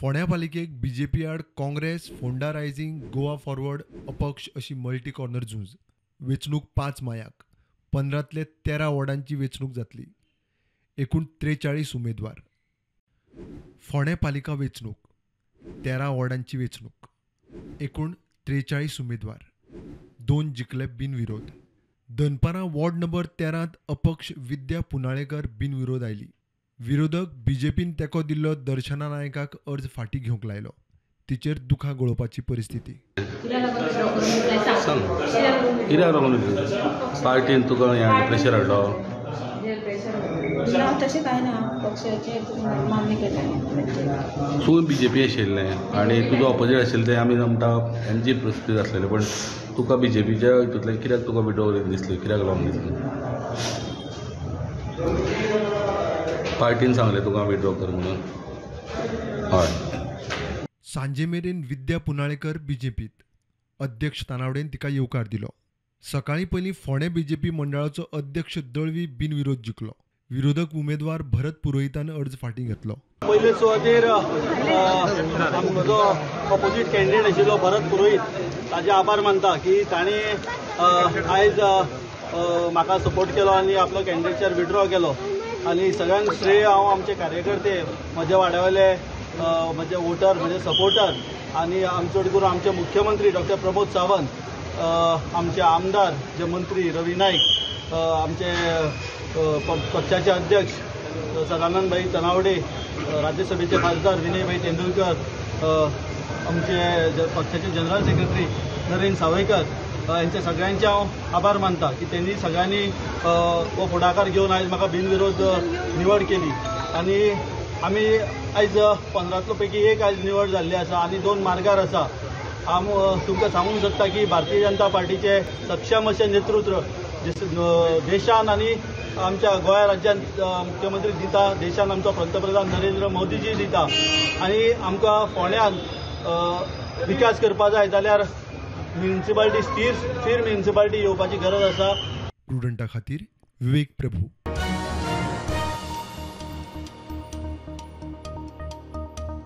फोंड्या पालिकेक बीजेपी आड Congress, Ponda rising, Goa forward, अपक्ष अशी मल्टी कॉर्नर झूंज. वेंचणूक 5 मायाक 15तले 13 वॉर्डांची वेंचणूक जातली. एकूण 43 उमेदवार. फोंडें पालिका वेंचणूक 13 वॉर्डांची वेंचणूक, एकूण 43 उमेदवार, 2 जिखले बिनविरोध. दनपारां वॉर्ड नंबर 13त अपक्ष विद्या पुनाळेकर बिनविरोध आयली. विरोधक बीजेपीन तेंको दिल्लो दर्शना नायकाक अर्ज फाटीं घेवंक लायलो. तिचेर दुखां गळोवपाची परिस्थिती. कित्याक लागून पार्टीन तुका हें प्रेशर हाडलो? ना, तशें कांय ना, पक्षाचें मान्य केलें. तूं बीजेपी आशिल्लें आनी तुजो ऑपोजीट आशिल्लें तें आमी म्हणटा एमजी परिस्थिती आसलेली, पण तुका बीजेपीच्या हितूंतल्यान कित्याक तुका विड्रॉ दिसली, कित्याक लागून दिसली? पार्टीन सांगलें तुका विड्रॉ कर म्हणून? हय. सांजे मेरेन विद्या पुनाळेकर बीजेपीत. अध्यक्ष तानावडेन तिका येवकार दिलो. सकाळीं पयलीं फोंडें बीजेपी मंडळाचो अध्यक्ष दळवी बिनविरोध जिखलो. विरोधक उमेदवार भरत पुरोहितान अर्ज फाटीं घेतलो. पयले सुवातेर म्हजो ऑपोजीट कॅन्डिडेट आशिल्लो भरत पुरोहीत, ताजे आभार मानता की ताणें आयज म्हाका सपोर्ट केलो आनी आपलो कॅन्डिडेटचेर विड्रॉ केलो. आनी सगळ्यांक श्रेय हांव आमचे कार्यकर्ते, म्हज्या वाड्यावयले म्हजे वोटर, म्हजे सपोर्टर आनी चड करून आमचे मुख्यमंत्री डॉक्टर प्रमोद सावंत, आमचे आमदार जे मंत्री रवी नायक, आमचे पक्षाचे अध्यक्ष सदानंद भाई तनावडे, राज्यसभेचे खासदार विनय भाई तेंडुलकर, आमचे पक्षाचे जनरल सेक्रेटरी नरेंद्र सावयकर, यांचे सगळ्यांचे हांव आभार मानता की त्यांनी सगळ्यांनी हो फुडाकार घेवन आयज म्हाका बिनविरोध निवड केली. आनी आमी आयज 15 पैकी 1 आयज निवड जाल्ली आसा आनी 2 मार्गार आसा. हांव तुमकां सांगूंक सोदता की भारतीय जनता पार्टीचे सक्षम अशें नेतृत्व देशान आनी आमच्या गोंया राज्यांत मुख्यमंत्री दिता, देशान आमचो पंतप्रधान नरेंद्र मोदीजी दिता. आनी आमकां फोंड्यान विकास करपा जाय जाल्यार म्युनिसिपालिटी स्थिर म्युनिसिपालिटी येवपाची गरज आसा. प्रुडंटा खातीर विवेक प्रभू.